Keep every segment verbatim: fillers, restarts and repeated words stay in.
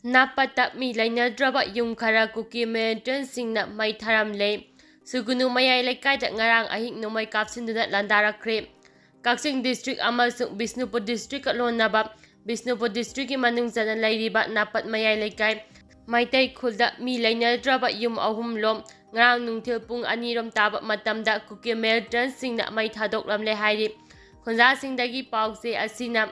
ꯅꯥꯄꯠꯇ ꯃꯤ ꯂꯩꯅꯗ꯭ꯔꯕ ꯌꯨꯝ ꯈꯔ ꯀꯨꯀꯤ ꯃꯤꯂꯤꯇꯦꯟꯁꯤꯡꯅ ꯃꯩ ꯊꯥꯔꯝꯂꯦ꯫ ꯁꯨꯒꯨꯅꯨ ꯃꯌꯥꯏ ꯂꯩꯀꯥꯏꯗ ꯉꯔꯥꯡ ꯑꯍꯤꯡ ꯅꯣꯡꯃꯩ ꯀꯥꯞꯁꯤꯟꯗꯨꯅ ꯂꯥꯟꯗꯥꯔꯛꯈ꯭ꯔꯦ꯫ ꯀꯛꯆꯤꯡ ꯗꯤꯁꯇ꯭ꯔꯤꯛ ꯑꯃꯁꯨꯡ ꯕꯤꯁꯅꯨꯄꯨꯔ ꯗꯤꯁꯇ꯭ꯔꯤꯛꯀ ꯂꯣꯟꯅꯕ ꯕꯤꯁꯅꯨꯄꯨꯔ ꯗꯤꯁꯇ꯭ꯔꯤꯛꯀꯤ ꯃꯅꯨꯡ ꯆꯟꯅ ꯂꯩꯔꯤꯕ ꯅꯥꯄꯠ ꯃꯌꯥꯏ ꯂꯩꯀꯥꯏ ꯃꯩꯇꯩ ꯈꯨꯜꯗ ꯃꯤ ꯂꯩꯅꯗ꯭ꯔꯕ ꯌꯨꯝ ꯑꯍꯨꯝ ꯂꯣꯝ ꯉꯔꯥꯡ ꯅꯨꯡꯊꯤꯜ ꯄꯨꯡ ꯑꯅꯤꯔꯣꯝ ꯇꯥꯕ ꯃꯇꯝꯗ ꯀꯨꯀꯤ ꯃꯤꯂꯤꯇꯦꯟꯁꯤꯡꯅ ꯃꯩ ꯊꯥꯗꯣꯛꯂꯝꯂꯦ ꯍꯥꯏꯔꯤ꯫ ꯈꯨꯟꯖꯥꯁꯤꯡꯗꯒꯤ ꯄꯥꯎꯁꯦ ꯑꯁꯤꯅ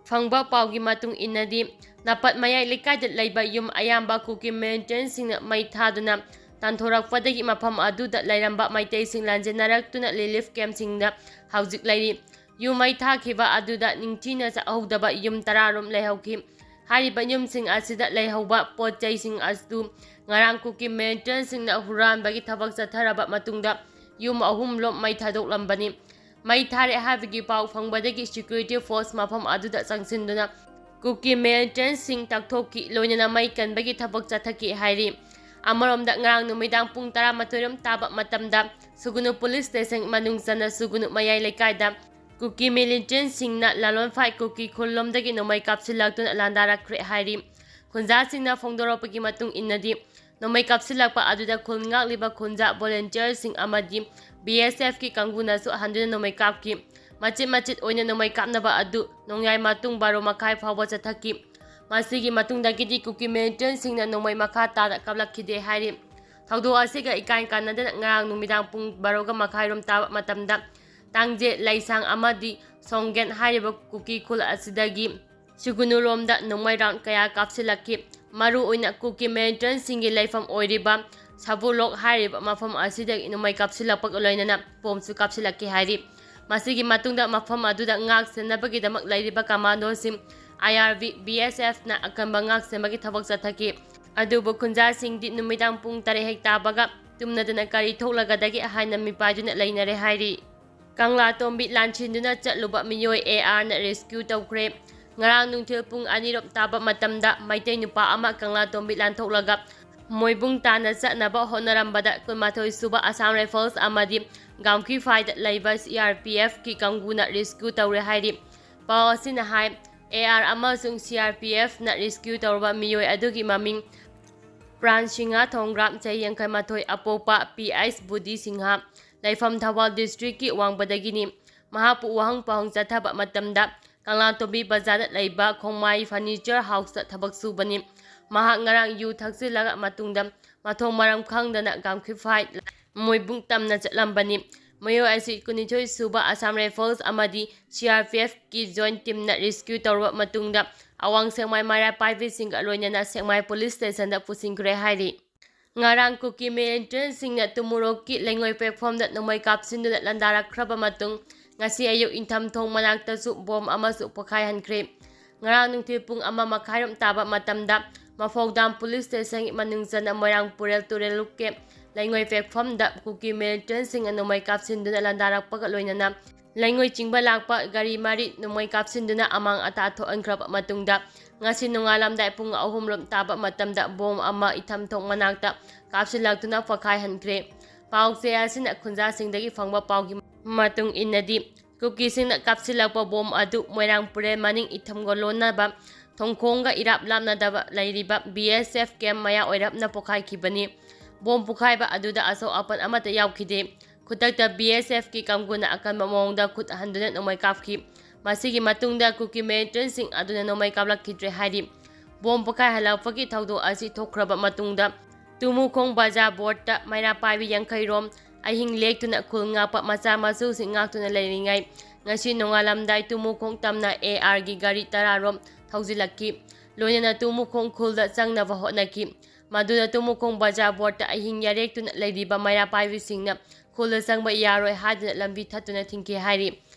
ꯐꯪꯕ ꯄꯥꯎꯒꯤ ꯃꯇꯨꯡ ꯏꯟꯅꯗꯤ, ꯅꯥꯄꯠ ꯃꯌꯥꯏ ꯂꯩꯀꯥꯏꯗ ꯂꯩꯕ ꯌꯨꯝ ꯑꯌꯥꯝꯕ ꯀꯨꯀꯤ ꯃꯤꯂꯤꯇꯦꯟꯁꯤꯡꯅ ꯃꯩ ꯊꯥꯗꯨꯅ ꯇꯥꯟꯊꯣꯔꯛꯄꯗꯒꯤ ꯃꯐꯝ ꯑꯗꯨꯗ ꯂꯩꯔꯝꯕ ꯃꯩꯇꯩꯁꯤꯡ ꯂꯥꯟꯖꯦꯟꯅꯔꯛꯇꯨꯅ ꯔꯤꯂꯤꯐ ꯀꯦꯝꯞꯁꯤꯡꯗ ꯍꯧꯖꯤꯛ ꯂꯩꯔꯤ꯫ ꯌꯨꯝ ꯃꯩ ꯊꯥꯈꯤꯕ ꯑꯗꯨꯗ ꯅꯤꯡꯊꯤꯅ ꯆꯥꯛꯍꯧꯗꯕ ꯌꯨꯝ ꯇꯔꯥꯔꯣꯝ ꯂꯩꯍꯧꯈꯤ꯫ ꯍꯥꯏꯔꯤꯕ ꯌꯨꯝꯁꯤꯡ ꯑꯁꯤꯗ ꯂꯩꯍꯧꯕ ꯄꯣꯠ ꯆꯩꯁꯤꯡ ꯑꯗꯨ ꯉꯔꯥꯡ ꯀꯨꯀꯤ ꯃꯤꯂꯤꯇꯦꯟꯁꯤꯡꯅ ꯍꯨꯔꯥꯟꯕꯒꯤ ꯊꯕꯛ ꯆꯠꯊꯔꯕ ꯃꯇꯨꯡꯗ ꯌꯨꯝ ꯑꯍꯨꯝꯂꯣꯝ ꯃꯩ ꯊꯥꯗꯣꯛꯂꯝꯕꯅꯤ꯫ ꯃꯩ ꯊꯥꯔꯦ ꯍꯥꯏꯕꯒꯤ ꯄꯥꯎ ꯐꯪꯕꯗꯒꯤ ꯁꯦꯀ꯭ꯌꯨꯔꯤꯇꯤ ꯐꯣꯔꯁ ꯃꯐꯝ ꯑꯗꯨꯗ ꯆꯪꯁꯤꯟꯗꯨꯅ ꯀꯨꯀꯤ ꯃꯤꯂꯤꯇꯦꯟꯁꯤꯡ ꯇꯛꯊꯣꯛꯈꯤ, ꯂꯣꯏꯅꯅ ꯃꯩ ꯀꯟꯕꯒꯤ ꯊꯕꯛ ꯆꯠꯊꯈꯤ ꯍꯥꯏꯔꯤ꯫ ꯑꯃꯔꯣꯝꯗ, ꯉꯔꯥꯡ ꯅꯨꯃꯤꯗꯥꯡ ꯄꯨꯡ ꯇꯔꯥꯃꯥꯊꯣꯏꯔꯣꯝ ꯇꯥꯕ ꯃꯇꯝꯗ ꯁꯨꯒꯨꯅꯨ ꯄꯨꯂꯤꯁ ꯁ꯭ꯇꯦꯁꯟ ꯃꯅꯨꯡ ꯆꯟꯅ ꯁꯨꯒꯨꯅꯨ ꯃꯌꯥꯏ ꯂꯩꯀꯥꯏꯗ ꯀꯨꯀꯤ ꯃꯤꯂꯤꯇꯦꯟꯁꯤꯡꯅ ꯂꯥꯂꯣꯟꯐꯥꯏ ꯀꯨꯀꯤ ꯈꯨꯜꯂꯣꯝꯗꯒꯤ ꯅꯣꯡꯃꯩ ꯀꯥꯞꯁꯤꯜꯂꯛꯇꯨꯅ ꯂꯥꯟꯗꯥꯔꯛꯈ꯭ꯔꯦ ꯍꯥꯏꯔꯤ꯫ ꯈꯨꯟꯖꯥꯁꯤꯡꯅ ꯐꯣꯡꯗꯣꯔꯛꯄꯒꯤ ꯃꯇꯨꯡ ꯏꯟꯅꯗꯤ, ꯅꯣꯡꯃꯩ ꯀꯥꯞꯁꯤꯜꯂꯛꯄ ꯑꯗꯨꯗ ꯈꯨꯜ ꯉꯥꯛꯂꯤꯕ ꯈꯨꯟꯖꯥ ꯚꯣꯂꯨꯟꯇꯤꯌꯔꯁꯤꯡ ꯑꯃꯗꯤ ꯕꯤ ꯑꯦꯁ ꯑꯦꯐꯀꯤ ꯀꯥꯡꯕꯨꯅꯁꯨ ꯍꯟꯗꯨꯅ ꯅꯣꯡꯃꯩ ꯀꯥꯞꯈꯤ꯫ ꯃꯆꯤꯠ ꯃꯆꯤꯠ ꯑꯣꯏꯅ ꯅꯣꯡꯃꯩ ꯀꯥꯞꯅꯕ ꯑꯗꯨ ꯅꯣꯡꯌꯥꯏ ꯃꯇꯨꯡ ꯕꯥꯔꯣ ꯃꯈꯥꯏ ꯐꯥꯎꯕ ꯆꯠꯊꯈꯤ꯫ ꯃꯁꯤꯒꯤ ꯃꯇꯨꯡꯗꯒꯤꯗꯤ ꯀꯨꯀꯤ ꯃꯤꯂꯤꯇꯦꯟꯁꯤꯡꯅ ꯅꯣꯡꯃꯩ ꯃꯈꯥ ꯇꯥꯅ ꯀꯥꯞꯂꯛꯈꯤꯗꯦ ꯍꯥꯏꯔꯤ꯫ ꯊꯧꯗꯣꯛ ꯑꯁꯤꯒ ꯏꯀꯥꯏ ꯀꯥꯟꯅꯗꯅ ꯉꯔꯥꯡ ꯅꯨꯃꯤꯗꯥꯡ ꯄꯨꯡ ꯕꯥꯔꯣꯒ ꯃꯈꯥꯏꯔꯣꯝ ꯇꯥꯕ ꯃꯇꯝꯗ ꯇꯥꯡꯖꯦ, ꯂꯩꯁꯥꯡ ꯑꯃꯗꯤ ꯁꯣꯡꯒꯦꯟ ꯍꯥꯏꯔꯤꯕ ꯀꯨꯀꯤ ꯈꯨꯜ ꯑꯁꯤꯗꯒꯤ ꯁꯨꯒꯨꯅꯨꯔꯣꯝꯗ ꯅꯣꯡꯃꯩ ꯔꯥꯎꯟ ꯀꯌꯥ ꯀꯥꯞꯁꯤꯜꯂꯛꯈꯤ꯫ ꯃꯔꯨ ꯑꯣꯏꯅ ꯀꯨꯀꯤ ꯃꯤꯂꯤꯇꯦꯟꯁꯤꯡꯒꯤ ꯂꯩꯐꯝ ꯑꯣꯏꯔꯤꯕ ꯁꯕꯨꯂꯣꯛ ꯍꯥꯏꯔꯤꯕ ꯃꯐꯝ ꯑꯁꯤꯗꯒꯤ ꯅꯣꯡꯃꯩ ꯀꯥꯞꯁꯤꯜꯂꯛꯄꯒ ꯂꯣꯏꯅꯅ ꯕꯣꯝꯁꯨ ꯀꯥꯞꯁꯤꯜꯂꯛꯈꯤ ꯍꯥꯏꯔꯤ꯫ ꯃꯁꯤꯒꯤ ꯃꯇꯨꯡꯗ ꯃꯐꯝ ꯑꯗꯨꯗ ꯉꯥꯛ ꯁꯦꯟꯅꯕꯒꯤꯗꯃꯛ ꯂꯩꯔꯤꯕ ꯀꯃꯥꯟꯗꯣꯁꯤꯡ, ꯑꯥꯏ ꯑꯥꯔ ꯕꯤ, ꯕꯤ ꯑꯦꯁ ꯑꯦꯐꯅ ꯑꯀꯟꯕ ꯉꯥꯛ ꯁꯦꯟꯕꯒꯤ ꯊꯕꯛ ꯆꯠꯊꯈꯤ꯫ ꯑꯗꯨꯕꯨ ꯈꯨꯟꯖꯥꯁꯤꯡꯗꯤ ꯅꯨꯃꯤꯗꯥꯡ ꯄꯨꯡ ꯇꯔꯦꯠ ꯍꯦꯛ ꯇꯥꯕꯒ ꯇꯨꯝꯅꯗꯅ ꯀꯔꯤ ꯊꯣꯛꯂꯒꯗꯒꯦ ꯍꯥꯏꯅ ꯃꯤꯄꯥꯏꯗꯨꯅ ꯂꯩꯅꯔꯦ ꯍꯥꯏꯔꯤ꯫ ꯀꯪꯂꯥꯇꯣꯝꯕꯤ ꯂꯥꯟꯁꯤꯟꯗꯨꯅ ꯆꯠꯂꯨꯕ ꯃꯤꯑꯣꯏ ꯑꯦ ꯑꯥꯔꯅ ꯔꯦꯁꯀ꯭ꯌꯨ ꯇꯧꯈ꯭ꯔꯦ꯫ ꯉꯔꯥꯡ ꯅꯨꯡꯊꯤꯜ ꯄꯨꯡ ꯑꯅꯤꯔꯣꯝ ꯇꯥꯕ ꯃꯇꯝꯗ ꯃꯩꯇꯩ ꯅꯨꯄꯥ ꯑꯃ ꯀꯪꯂꯥꯇꯣꯝꯕꯤ ꯂꯥꯟꯊꯣꯛꯂꯒ ꯃꯣꯏꯕꯨꯡ ꯇꯥꯅ ꯆꯠꯅꯕ ꯍꯣꯠꯅꯔꯝꯕꯗ ꯀꯨꯟꯃꯥꯊꯣꯏ ꯁꯨꯕ ꯑꯁꯥꯝ ꯔꯥꯏꯐꯜꯁ ꯑꯃꯗꯤ ꯒꯥꯝꯈꯤꯐꯥꯏꯗ ꯂꯩꯕ ꯁꯤ ꯑꯥꯔ ꯄꯤ ꯑꯦꯐꯀꯤ ꯀꯥꯡꯕꯨꯅ ꯔꯦꯁꯀ꯭ꯌꯨ ꯇꯧꯔꯦ ꯍꯥꯏꯔꯤ꯫ ꯄꯥꯎ ꯑꯁꯤꯅ ꯍꯥꯏ, ꯑꯦ ꯑꯥꯔ ꯑꯃꯁꯨꯡ ꯁꯤ ꯑꯥꯔ ꯄꯤ ꯑꯦꯐꯅ ꯔꯦꯁꯀ꯭ꯌꯨ ꯇꯧꯔꯕ ꯃꯤꯑꯣꯏ ꯑꯗꯨꯒꯤ ꯃꯃꯤꯡ ꯄ꯭ꯔꯥꯟ ꯁꯤꯡꯍ ꯊꯣꯡꯒ꯭ꯔꯥꯝ, ꯆꯍꯤ ꯌꯥꯡꯈꯩ ꯃꯥꯊꯣꯏ, ꯑꯄꯣꯛꯄ ꯄꯤ ꯑꯩꯆ ꯕꯨꯙꯤ ꯁꯤꯡꯍ, ꯂꯩꯐꯝ ꯊꯧꯕꯥꯜ ꯗꯤꯁꯇ꯭ꯔꯤꯛꯀꯤ ꯋꯥꯡꯕꯗꯒꯤꯅꯤ꯫ ꯃꯍꯥꯛꯄꯨ ꯋꯥꯍꯪ ꯄꯥꯎꯍꯪ ꯆꯠꯊꯕ ꯃꯇꯝꯗ ꯀꯪꯂꯥꯇꯣꯝꯕꯤ ꯕꯖꯥꯔꯗ ꯂꯩꯕ ꯈꯣꯡꯃꯥꯏ ꯐꯔꯅꯤꯆꯔ ꯍꯥꯎꯁꯇ ꯊꯕꯛ ꯁꯨꯕꯅꯤ꯫ ꯃꯍꯥꯛ ꯉꯔꯥꯡ ꯌꯨ ꯊꯛꯆꯤꯜꯂꯒ ꯃꯇꯨꯡꯗ ꯃꯊꯣꯡ ꯃꯔꯝ ꯈꯪꯗꯅ ꯒꯥꯝꯈꯤꯐꯥꯏ ꯃꯣꯏꯕꯨꯡ ꯇꯝꯅ ꯆꯠꯂꯝꯕꯅꯤ꯫ ꯃꯤꯑꯣꯏ ꯑꯁꯤ ꯀꯨꯟꯅꯤꯊꯣꯏ ꯁꯨꯕ ꯑꯁꯥꯝ ꯔꯥꯏꯐꯜꯁ ꯑꯃꯗꯤ ꯁꯤ ꯑꯥꯔ ꯄꯤ ꯑꯦꯐꯀꯤ ꯖꯣꯏꯟ ꯇꯤꯝꯅ ꯔꯦꯁꯀ꯭ꯌꯨ ꯇꯧꯔꯕ ꯃꯇꯨꯡꯗ ꯑꯋꯥꯡ ꯁꯦꯛꯃꯥꯏ ꯃꯩꯔꯥ ꯄꯥꯏꯕꯤꯁꯤꯡꯒ ꯂꯣꯏꯅꯅ ꯁꯦꯛꯃꯥꯏ ꯄꯨꯂꯤꯁ ꯁ꯭ꯇꯦꯁꯟꯗ ꯄꯨꯁꯤꯟꯈ꯭ꯔꯦ ꯍꯥꯏꯔꯤ꯫ ꯉꯔꯥꯡ ꯀꯨꯀꯤ ꯃꯤꯂꯤꯇꯦꯟꯠꯁꯤꯡꯅ ꯇꯨꯃꯨꯔꯣꯛꯀꯤ ꯂꯩꯉꯣꯏ platformꯗ ꯅꯣꯡꯃꯩ ꯀꯥꯞꯁꯤꯟꯗꯨꯅ ꯂꯥꯟꯗꯥꯔꯛꯈ꯭ꯔꯕ ꯃꯇꯨꯡ, ꯉꯁꯤ ꯑꯌꯨꯛ ꯏꯟꯊꯝꯊꯣꯡ ꯃꯅꯥꯛꯇꯁꯨ ꯕꯣꯝ ꯑꯃꯁꯨ ꯄꯣꯈꯥꯏꯍꯟꯈ꯭ꯔꯦ꯫ ꯉꯔꯥꯡ ꯅꯨꯡꯊꯤꯜ ꯄꯨꯡ ꯑꯃ ꯃꯈꯥꯏꯔꯣꯝ ꯇꯥꯕ ꯃꯇꯝꯗ ꯃꯐꯧꯗꯥꯝ ꯄꯨꯂꯤꯁ ꯁ꯭ꯇꯦꯁꯟꯒꯤ ꯃꯅꯨꯡ ꯆꯟꯅ ꯃꯣꯏꯔꯥꯡ ꯄꯨꯔꯦꯜ ꯇꯨꯔꯦꯜ ꯂꯨꯞꯀꯤ ꯂꯩꯉꯣꯏ platformꯗ ꯀꯨꯀꯤ ꯃꯤꯂꯤꯇꯦꯟꯠꯁꯤꯡꯅ ꯅꯣꯡꯃꯩ ꯀꯥꯞꯁꯤꯟꯗꯨꯅ ꯂꯥꯟꯗꯥꯔꯛꯄꯒ ꯂꯣꯏꯅꯅ ꯂꯩꯉꯣꯏ ꯆꯤꯡꯕ ꯂꯥꯛꯄ ꯒꯥꯔꯤ ꯃꯔꯤ ꯅꯣꯡꯃꯩ ꯀꯥꯞꯁꯤꯟꯗꯨꯅ ꯑꯃꯥꯡ ꯑꯇꯥ ꯊꯣꯛꯍꯟꯈ꯭ꯔꯕ ꯃꯇꯨꯡꯗ, ꯉꯁꯤ ꯅꯣꯡꯉꯥꯜꯂꯝꯗꯥꯏ ꯄꯨꯡ ꯑꯍꯨꯝ ꯔꯣꯝ ꯇꯥꯕ ꯃꯇꯝꯗ ꯕꯣꯝ ꯑꯃ ꯏꯊꯝꯊꯣꯡ ꯃꯅꯥꯛꯇ ꯀꯥꯞꯁꯤꯜꯂꯛꯇꯨꯅ ꯄꯣꯈꯥꯏꯍꯟꯈ꯭ꯔꯦ꯫ ꯄꯥꯎ ꯆꯦ ꯑꯁꯤꯅ ꯈꯨꯟꯖꯥꯁꯤꯡꯗꯒꯤ ꯐꯪꯕ ꯄꯥꯎꯒꯤ ꯃꯇꯨꯡ ꯏꯟꯅꯗꯤ, ꯀꯨꯀꯤꯁꯤꯡꯅ ꯀꯥꯞꯁꯤꯜꯂꯛꯄ ꯕꯣꯝ ꯑꯗꯨ ꯃꯣꯏꯔꯥꯡ ꯄꯨꯔꯦꯜ ꯃꯅꯤꯡ ꯏꯊꯝꯒ ꯂꯣꯟꯅꯕ ꯊꯣꯡꯈꯣꯡꯒ ꯏꯔꯥꯞ ꯂꯥꯞꯅꯗꯕ ꯂꯩꯔꯤꯕ ꯕꯤ ꯑꯦꯁ ꯑꯦꯐ ꯀꯦꯝꯞ ꯃꯌꯥ ꯑꯣꯏꯔꯞꯅ ꯄꯣꯈꯥꯏꯈꯤꯕꯅꯤ꯫ ꯕꯣꯝ ꯄꯣꯈꯥꯏꯕ ꯑꯗꯨꯗ ꯑꯁꯣꯛ ꯑꯄꯟ ꯑꯃꯠꯇ ꯌꯥꯎꯈꯤꯗꯦ꯫ ꯈꯨꯗꯛꯇ ꯕꯤ ꯑꯦꯁ ꯑꯦꯐꯀꯤ ꯀꯥꯡꯕꯨꯅ ꯑꯀꯟꯕ ꯃꯑꯣꯡꯗ ꯈꯨꯠ ꯍꯟꯗꯨꯅ ꯅꯣꯡꯃꯩ ꯀꯥꯞꯈꯤ꯫ ꯃꯁꯤꯒꯤ ꯃꯇꯨꯡꯗ ꯀꯨꯀꯤ ꯃꯤꯂꯤꯇꯦꯟꯠꯁꯤꯡ ꯑꯗꯨꯅ ꯅꯣꯡꯃꯩ ꯀꯥꯞꯂꯛꯈꯤꯗ꯭ꯔꯦ ꯍꯥꯏꯔꯤ꯫ ꯕꯣꯝ ꯄꯣꯈꯥꯏꯍꯜꯂꯛꯄꯒꯤ ꯊꯧꯗꯣꯛ ꯑꯁꯤ ꯊꯣꯛꯈ꯭ꯔꯕ ꯃꯇꯨꯡꯗ, ꯇꯨꯃꯨꯈꯣꯡ ꯕꯖꯥꯔ ꯕꯣꯔꯗꯇ ꯃꯩꯔꯥ ꯄꯥꯏꯕꯤ ꯌꯥꯡꯈꯩ ꯔꯣꯝ ꯑꯍꯤꯡ ꯂꯦꯛꯇꯨꯅ ꯈꯨꯜ ꯉꯥꯛꯄ ꯃꯆꯥ ꯃꯁꯨꯁꯤꯡ ꯉꯥꯛꯇꯨꯅ ꯂꯩꯔꯤꯉꯩ, ꯉꯁꯤ ꯅꯣꯡꯉꯥꯜꯂꯝꯗꯥꯏ ꯇꯨꯃꯨꯈꯣꯡ ꯇꯝꯅ ꯑꯦ ꯑꯥꯔꯒꯤ ꯒꯥꯔꯤ ꯇꯔꯥ ꯔꯣꯝ ꯊꯧꯖꯤꯜꯂꯛꯈꯤ꯫ ꯂꯣꯏꯅꯅ ꯇꯨꯃꯨꯈꯣꯡ ꯈꯨꯜꯗ ꯆꯪꯅꯕ ꯍꯣꯠꯅꯈꯤ꯫ ꯃꯗꯨꯗ ꯇꯨꯃꯨꯈꯣꯡ ꯕꯖꯥꯔ ꯕꯣꯔꯗꯇ ꯑꯍꯤꯡ ꯌꯥꯔꯦꯛꯇꯨꯅ ꯂꯩꯔꯤꯕ ꯃꯩꯔꯥ ꯄꯥꯏꯕꯤꯁꯤꯡꯅ ꯈꯨꯜꯗ ꯆꯪꯕ ꯌꯥꯔꯣꯏ ꯍꯥꯏꯗꯨꯅ ꯂꯝꯕꯤ ꯊꯠꯇꯨꯅ ꯊꯤꯡꯈꯤ ꯍꯥꯏꯔꯤ꯫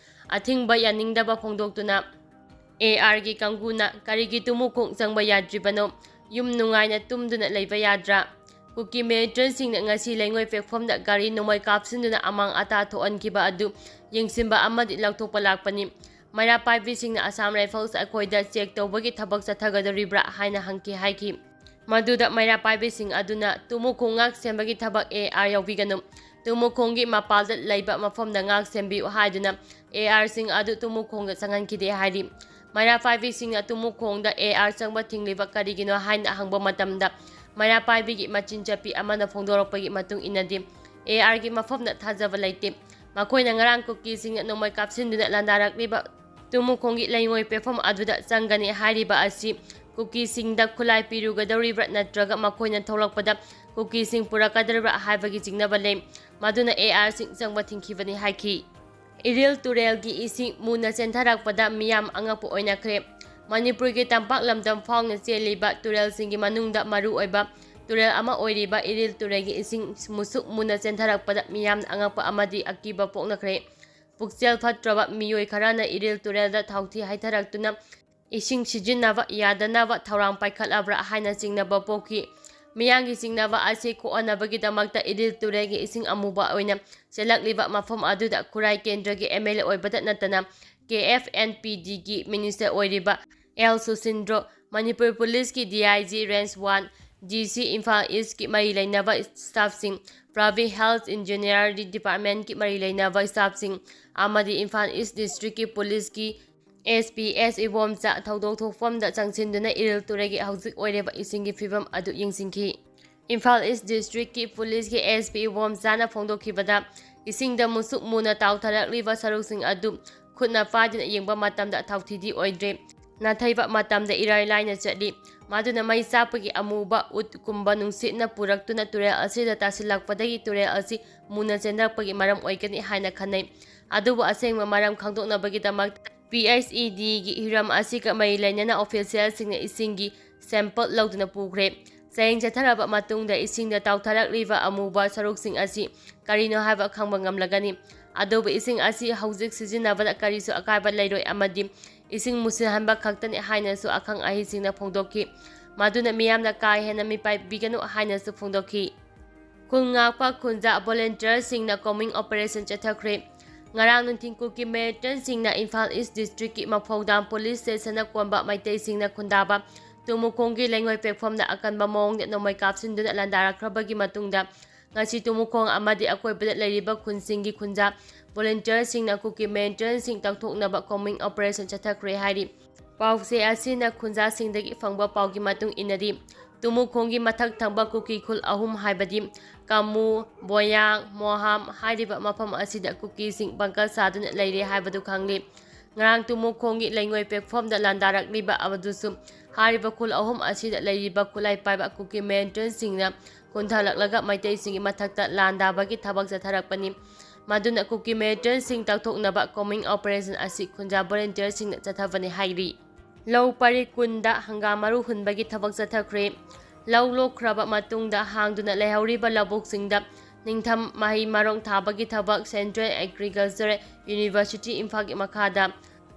ꯑꯊꯤꯡꯕ ꯌꯥꯅꯤꯡꯗꯕ ꯐꯣꯡꯗꯣꯛꯇꯨꯅ ꯑꯦ ꯑꯥꯔꯒꯤ ꯀꯥꯡꯕꯨꯅ ꯀꯔꯤꯒꯤ ꯇꯨꯃꯨꯈꯣꯡ ꯆꯪꯕ ꯌꯥꯗ꯭ꯔꯤꯕꯅꯣ? ꯌꯨꯝ ꯅꯨꯡꯉꯥꯏꯅ ꯇꯨꯝꯗꯨꯅ ꯂꯩꯕ ꯌꯥꯗ꯭ꯔꯥ? ꯀꯨꯀꯤ ꯃꯤꯂꯤꯇꯦꯟꯠꯁꯤꯡꯅ ꯉꯁꯤ ꯂꯩꯉꯣꯏ platformꯗ ꯒꯥꯔꯤ ꯅꯣꯡꯃꯩ ꯀꯥꯞꯁꯤꯟꯗꯨꯅ ꯑꯃꯥꯡ ꯑꯇꯥ ꯊꯣꯛꯍꯟꯈꯤꯕ ꯑꯗꯨ ꯌꯦꯡꯁꯤꯟꯕ ꯑꯃꯗꯤ ꯂꯧꯊꯣꯛꯄ ꯂꯥꯛꯄꯅꯤ꯫ ꯃꯩꯔꯥ ꯄꯥꯏꯕꯤꯁꯤꯡꯅ ꯑꯁꯥꯝ ꯔꯥꯏꯐꯜꯁ ꯑꯩꯈꯣꯏꯗ ꯆꯦꯛ ꯇꯧꯕꯒꯤ ꯊꯕꯛ ꯆꯠꯊꯒꯗꯧꯔꯤꯕ꯭ꯔꯥ ꯍꯥꯏꯅ ꯍꯪꯈꯤ ꯍꯥꯏꯈꯤ꯫ ꯃꯗꯨꯗ ꯃꯩꯔꯥ ꯄꯥꯏꯕꯤꯁꯤꯡ ꯑꯗꯨꯅ ꯇꯨꯃꯨꯈꯣꯡ ꯉꯥꯛ ꯁꯦꯟꯕꯒꯤ ꯊꯕꯛ ꯑꯦ ꯑꯥꯔ ꯌꯥꯎꯕꯤꯒꯅꯨ, ꯇꯨꯃꯨꯈꯣꯡꯒꯤ ꯃꯄꯥꯜꯗ ꯂꯩꯕ ꯃꯐꯝꯗ ꯉꯥꯛ ꯁꯦꯟꯕꯤꯌꯨ ꯍꯥꯏꯗꯨꯅ ꯑꯦ ꯑꯥꯔꯁꯤꯡ ꯑꯗꯨ ꯇꯨꯃꯨꯈꯣꯡꯗ ꯆꯪꯍꯟꯈꯤꯗꯦ ꯍꯥꯏꯔꯤ꯫ ꯃꯩꯔꯥ ꯄꯥꯏꯕꯤꯁꯤꯡꯅ ꯇꯨꯃꯨꯈꯣꯡꯗ AR ꯆꯪꯕ ꯊꯤꯡꯂꯤꯕ ꯀꯔꯤꯒꯤꯅꯣ ꯍꯥꯏꯅ ꯍꯪꯕ ꯃꯇꯝꯗ, ꯃꯩꯔꯥ ꯄꯥꯏꯕꯤꯒꯤ ꯃꯆꯤꯟ ꯆꯠꯄꯤ ꯑꯃꯅ ꯐꯣꯡꯗꯣꯔꯛꯄꯒꯤ ꯃꯇꯨꯡ ꯏꯟꯅꯗꯤ, ARꯒꯤ ꯃꯐꯝꯗ ꯊꯥꯖꯕ ꯂꯩꯇꯦ꯫ ꯃꯈꯣꯏꯅ ꯉꯔꯥꯡ ꯀꯨꯀꯤꯁꯤꯡꯅ ꯅꯣꯡꯃꯩ ꯀꯥꯞꯁꯤꯟꯗꯨꯅ ꯂꯥꯟꯗꯥꯔꯛꯂꯤꯕ ꯇꯨꯃꯨꯈꯣꯡꯒꯤ ꯂꯩꯉꯣꯏ ꯄꯦꯛꯐꯝ ꯑꯗꯨꯗ ꯆꯪꯒꯅꯤ ꯍꯥꯏꯔꯤꯕ ꯑꯁꯤ ꯀꯨꯀꯤꯁꯤꯡꯗ ꯈꯨꯠꯂꯥꯏ ꯄꯤꯔꯨꯒꯗꯧꯔꯤꯕ꯭ꯔꯥ ꯅꯠꯇ꯭ꯔꯒ ꯃꯈꯣꯏꯅ ꯊꯣꯛꯂꯛꯄꯗ ꯀꯨꯀꯤꯁꯤꯡ ꯄꯨꯔꯛꯀꯗꯧꯔꯤꯕ꯭ꯔꯥ ꯍꯥꯏꯕꯒꯤ ꯆꯤꯡꯅꯕ ꯂꯩ꯫ ꯃꯗꯨꯅ ARꯁꯤꯡ ꯆꯪꯕ ꯊꯤꯡꯈꯤꯕꯅꯤ ꯍꯥꯏꯈꯤ꯫ ꯏꯔꯤꯜ ꯇꯨꯔꯦꯜꯒꯤ ꯏꯁꯤꯡ ꯃꯨꯅ ꯆꯦꯟꯊꯔꯛꯄꯗ ꯃꯤꯌꯥꯝ ꯑꯉꯛꯄ ꯑꯣꯏꯅꯈ꯭ꯔꯦ꯫ ꯃꯅꯤꯄꯨꯔꯒꯤ ꯇꯝꯄꯥꯛ ꯂꯝꯗꯝ ꯐꯥꯎꯅ ꯆꯦꯜꯂꯤꯕ ꯇꯨꯔꯦꯜꯁꯤꯡꯒꯤ ꯃꯅꯨꯡꯗ ꯃꯔꯨꯑꯣꯏꯕ ꯇꯨꯔꯦꯜ ꯑꯃ ꯑꯣꯏꯔꯤꯕ ꯏꯔꯤꯜ ꯇꯨꯔꯦꯜꯒꯤ ꯏꯁꯤꯡ ꯃꯨꯁꯨꯛ ꯃꯨꯅ ꯆꯦꯟꯊꯔꯛꯄꯗ ꯃꯤꯌꯥꯝꯅ ꯑꯉꯛꯄ ꯑꯃꯗꯤ ꯑꯀꯤꯕ ꯄꯣꯛꯅꯈ꯭ꯔꯦ꯫ ꯄꯨꯛꯆꯦꯜ ꯐꯠꯇ꯭ꯔꯕ ꯃꯤꯑꯣꯏ ꯈꯔꯅ ꯏꯔꯤꯜ ꯇꯨꯔꯦꯜꯗ ꯊꯥꯎꯊꯤ ꯍꯩꯊꯔꯛꯇꯨꯅ ꯏꯁꯤꯡ ꯁꯤꯖꯤꯟꯅꯕ ꯌꯥꯗꯅꯕ ꯊꯧꯔꯥꯡ ꯄꯥꯏꯈꯠꯂꯕ꯭ꯔꯥ ꯍꯥꯏꯅ ꯆꯤꯡꯅꯕ ꯄꯣꯛꯈꯤ꯫ ꯃꯤꯌꯥꯝꯒꯤ ꯆꯤꯡꯅꯕ ꯑꯁꯤ ꯀꯣꯛꯍꯟꯅꯕꯒꯤꯗꯃꯛꯇ ꯏꯔꯤꯜ ꯇꯨꯔꯦꯜꯒꯤ ꯏꯁꯤꯡ ꯑꯃꯨꯕ ꯑꯣꯏꯅ ꯆꯦꯜꯂꯛꯂꯤꯕ ꯃꯐꯝ ꯑꯗꯨꯗ ꯈꯨꯔꯥꯏ ꯀꯦꯟꯗ꯭ꯔꯒꯤ MLA ꯑꯣꯏꯕꯗ ꯅꯠꯇꯅ KFNPDꯒꯤ minister ꯑꯣꯏꯔꯤꯕ L ꯁꯨꯁꯤꯟꯗ꯭ꯔꯣ, ꯃꯅꯤꯄꯨꯔ ꯄꯨꯂꯤꯁꯀꯤ DIG Range one, DC Imphal Eastꯀꯤ ꯃꯔꯤ ꯂꯩꯅꯕ staffꯁꯤꯡ, Private Health Engineering Departmentꯀꯤ ꯃꯔꯤ ꯂꯩꯅꯕ staffꯁꯤꯡ ꯑꯃꯗꯤ ꯏꯝꯐꯥꯜ East Districtꯀꯤ ꯄꯨꯂꯤꯁꯀꯤ SP S ꯏꯕꯣꯝꯆꯥ ꯊꯧꯗꯣꯛ ꯊꯣꯛꯐꯝꯗ ꯆꯪꯁꯤꯟꯗꯨꯅ ꯏꯔꯤꯜ ꯇꯨꯔꯦꯜꯒꯤ ꯍꯧꯖꯤꯛ ꯑꯣꯏꯔꯤꯕ ꯏꯁꯤꯡꯒꯤ ꯐꯤꯕꯝ ꯑꯗꯨ ꯌꯦꯡꯁꯤꯟꯈꯤ꯫ ꯏꯝꯐꯥꯜ East Districtꯀꯤ ꯄꯨꯂꯤꯁꯀꯤ SP ꯏꯕꯣꯝꯆꯥꯅ ꯐꯣꯡꯗꯣꯛꯈꯤꯕꯗ, ꯏꯁꯤꯡꯗ ꯃꯨꯁꯨꯛ ꯃꯨꯅ ꯇꯥꯎꯊꯔꯛꯂꯤꯕ ꯁꯔꯨꯛꯁꯤꯡ ꯑꯗꯨ ꯈꯨꯠꯅ ꯄꯥꯏꯗꯨꯅ ꯌꯦꯡꯕ ꯃꯇꯝꯗ ꯊꯥꯎꯊꯤꯗꯤ ꯑꯣꯏꯗ꯭ꯔꯦ꯫ ꯅꯥꯊꯩꯕ ꯃꯇꯝꯗ ꯏꯔꯥꯏ ꯂꯥꯏꯅ ꯆꯠꯂꯤ꯫ ꯃꯗꯨꯅ ꯃꯩ ꯆꯥꯛꯄꯒꯤ ꯑꯃꯨꯕ ꯎꯠꯀꯨꯝꯕ ꯅꯨꯡꯁꯤꯠꯅ ꯄꯨꯔꯛꯇꯨꯅ ꯇꯨꯔꯦꯜ ꯑꯁꯤꯗ ꯇꯥꯁꯤꯜꯂꯛꯄꯗꯒꯤ ꯇꯨꯔꯦꯜ ꯑꯁꯤ ꯃꯨꯅ ꯆꯦꯟꯊꯔꯛꯄꯒꯤ ꯃꯔꯝ ꯑꯣꯏꯒꯅꯤ ꯍꯥꯏꯅ ꯈꯟꯅꯩ꯫ ꯑꯗꯨꯕꯨ ꯑꯁꯦꯡꯕ ꯃꯔꯝ ꯈꯪꯗꯣꯛꯅꯕꯒꯤꯗꯃꯛ PHEDꯒꯤ ꯍꯤꯔꯝ ꯑꯁꯤꯒ ꯃꯔꯤ ꯂꯩꯅꯅ officialꯁꯤꯡꯅ ꯏꯁꯤꯡꯒꯤ sample ꯂꯧꯗꯨꯅ ꯄꯨꯈ꯭ꯔꯦ꯫ ꯆꯌꯦꯡ ꯆꯠꯊꯔꯕ ꯃꯇꯨꯡꯗ ꯏꯁꯤꯡꯗ ꯇꯥꯎꯊꯔꯛꯂꯤꯕ ꯑꯃꯨꯕ ꯁꯔꯨꯛꯁꯤꯡ ꯑꯁꯤ ꯀꯔꯤꯅꯣ ꯍꯥꯏꯕ ꯈꯪꯕ ꯉꯝꯂꯒꯅꯤ꯫ ꯑꯗꯨꯕꯨ ꯏꯁꯤꯡ ꯑꯁꯤ ꯍꯧꯖꯤꯛ ꯁꯤꯖꯤꯟꯅꯕꯗ ꯀꯔꯤꯁꯨ ꯑꯀꯥꯏꯕ ꯂꯩꯔꯣꯏ ꯑꯃꯗꯤ ꯏꯁꯤꯡ ꯃꯨꯁꯤꯟꯍꯟꯕ ꯈꯛꯇꯅꯤ ꯍꯥꯏꯅꯁꯨ ꯑꯈꯪ ꯑꯍꯩꯁꯤꯡꯅ ꯐꯣꯡꯗꯣꯛꯈꯤ꯫ ꯃꯗꯨꯅ ꯃꯤꯌꯥꯝꯅ ꯀꯥ ꯍꯦꯟꯅ ꯃꯤꯄꯥꯏꯕꯤꯒꯅꯨ ꯍꯥꯏꯅꯁꯨ ꯐꯣꯡꯗꯣꯛꯈꯤ꯫ ꯈꯨꯜ ꯉꯥꯛꯄ ꯈꯨꯟꯖꯥ volunteerꯁꯤꯡꯅ combing operation ꯆꯠꯊꯈ꯭ꯔꯦ꯫ ꯉꯔꯥꯡ ꯅꯨꯡꯊꯤꯜ ꯀꯨꯀꯤ militantꯁꯤꯡꯅ ꯏꯝꯐꯥꯜ East Districtꯀꯤ ꯃꯐꯧꯗꯥꯝ police stationꯅ ꯀꯣꯟꯕ ꯃꯩꯇꯩꯁꯤꯡꯅ ꯈꯨꯟꯗꯥꯕ ꯇꯨꯃꯨꯈꯣꯡꯒꯤ ꯂꯩꯉꯣꯏ ꯄꯦꯛꯐꯝꯗ ꯑꯀꯟꯕ ꯃꯑꯣꯡꯗ ꯅꯣꯡꯃꯩ ꯀꯥꯞꯁꯤꯟꯗꯨꯅ ꯂꯥꯟꯗꯥꯔꯛꯈ꯭ꯔꯕꯒꯤ ꯃꯇꯨꯡꯗ ꯉꯁꯤ ꯇꯨꯃꯨꯈꯣꯡ ꯑꯃꯗꯤ ꯑꯀꯣꯏꯕꯗ ꯂꯩꯔꯤꯕ ꯈꯨꯟꯁꯤꯡꯒꯤ ꯈꯨꯟꯖꯥ ꯚꯣꯂꯨꯟꯇꯤꯌꯔꯁꯤꯡꯅ ꯀꯨꯀꯤ ꯃꯤꯂꯤꯇꯦꯟꯁꯤꯡ ꯇꯛꯊꯣꯛꯅꯕ ꯀꯣꯝꯕꯤꯡ ꯑꯣꯄꯔꯦꯁꯟ ꯆꯠꯊꯈ꯭ꯔꯦ ꯍꯥꯏꯔꯤ꯫ ꯄꯥꯎꯆꯦ ꯑꯁꯤꯅ ꯈꯨꯟꯖꯥꯁꯤꯡꯗꯒꯤ ꯐꯪꯕ ꯄꯥꯎꯒꯤ ꯃꯇꯨꯡ ꯏꯟꯅꯗꯤ, ꯇꯨꯃꯨꯈꯣꯡꯒꯤ ꯃꯊꯛ ꯊꯪꯕ ꯀꯨꯀꯤ ꯈꯨꯜ ꯑꯍꯨꯝ ꯍꯥꯏꯕꯗꯤ ꯀꯥꯃꯨ, ꯕꯣꯌꯥꯡ, ꯃꯣꯍꯥꯝ ꯍꯥꯏꯔꯤꯕ ꯃꯐꯝ ꯑꯁꯤꯗ ꯀꯨꯀꯤꯁꯤꯡ ꯕꯪꯀꯔ ꯁꯥꯗꯨꯅ ꯂꯩꯔꯦ ꯍꯥꯏꯕꯗꯨ ꯈꯪꯂꯤ꯫ ꯉꯔꯥꯡ ꯇꯨꯃꯨꯈꯣꯡꯒꯤ ꯂꯩꯉꯣꯏ platformꯗ ꯂꯥꯟꯗꯥꯔꯛꯂꯤꯕ ꯑꯗꯨꯁꯨ ꯍꯥꯏꯔꯤꯕ ꯈꯨꯜ ꯑꯍꯨꯝ ꯑꯁꯤꯗ ꯂꯩꯔꯤꯕ ꯈꯨꯠꯂꯥꯏ ꯄꯥꯏꯕ ꯀꯨꯀꯤ ꯃꯤꯂꯤꯇꯦꯟꯁꯤꯡꯅ ꯀꯨꯟꯊꯂꯛꯂꯒ ꯃꯩꯇꯩꯁꯤꯡꯒꯤ ꯃꯊꯛꯇ ꯂꯥꯟꯗꯥꯕꯒꯤ ꯊꯕꯛ ꯆꯠꯊꯔꯛꯄꯅꯤ꯫ ꯃꯗꯨꯅ ꯀꯨꯀꯤ ꯃꯤꯂꯤꯇꯦꯟꯁꯤꯡ ꯇꯛꯊꯣꯛꯅꯕ ꯀꯣꯝꯕꯤꯡ ꯑꯣꯄꯔꯦꯁꯟ ꯑꯁꯤ ꯈꯨꯟꯖꯥ ꯚꯣꯂꯨꯟꯇꯤꯌꯔꯁꯤꯡꯅ ꯆꯠꯊꯕꯅꯤ ꯍꯥꯏꯔꯤ꯫ ꯂꯧ ꯄꯔꯤ ꯀꯨꯟꯗ ꯍꯪꯒꯥꯝ ꯃꯔꯨ ꯍꯨꯟꯕꯒꯤ ꯊꯕꯛ ꯆꯠꯊꯈ꯭ꯔꯦ꯫ ꯂꯧ ꯂꯣꯛꯈ꯭ꯔꯕ ꯃꯇꯨꯡꯗ ꯍꯥꯡꯗꯨꯅ ꯂꯩꯍꯧꯔꯤꯕ ꯂꯧꯕꯨꯛꯁꯤꯡꯗ ꯅꯤꯡꯊꯝ ꯃꯍꯩ ꯃꯔꯣꯡ ꯊꯥꯕꯒꯤ ꯊꯕꯛ Central Agriculture University ꯏꯝꯐꯥꯜꯒꯤ ꯃꯈꯥꯗ